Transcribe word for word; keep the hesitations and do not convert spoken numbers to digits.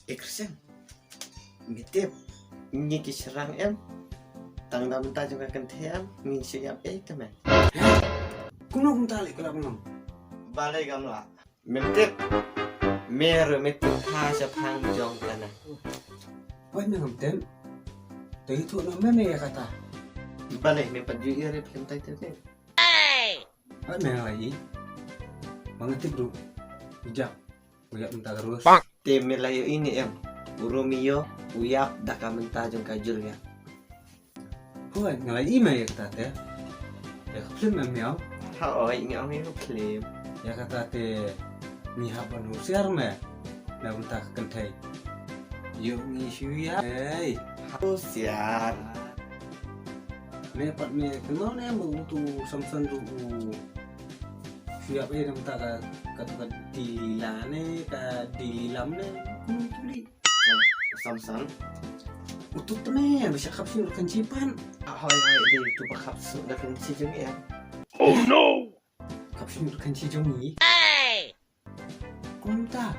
Action. Me tip, ngi ki shrang em, tang da mynta jong ka kynthei em, ngin shu ïap ei te me. Kumno kumta leh, kumno kumno? Balei ngam lah? Me tip, me ruh me tip ha shaphang jong ka na. Wat me ngam tip. Te ïathuh noh me me ïa kata. Balei me pat ju ïa re phim tai te te. Wat me la i. Ba nga tip ruh. Ujak. Ujak mynta ka ruh. Te me la ïohi ne em, u Romeo u ïap da ka mynta jong ka Juliet. Hooid, nga la i ma ïa kata te. Ïa ka phlim em ïa. Hooid, nga ong ïa ka phlim. Ïa kata te ngi hap ban husiar me na bynta ka kynthei. Ïoh ngi shu ïa. Hei, husiar. Me pat me kynmaw ne em ba utu Samson ruh u shu ïap ei na bynta ka, katu ka Delilah ne, ka Delilam ne, kumno utu lei. Samson. Utu te me ba shah khap shuh da ka kynshi pat. Hooid hooid, dei utu ba khap shuh da ka kynshi jong ngi. Oh no! Khap shuh da ka kynshi jong ngi. Kumta.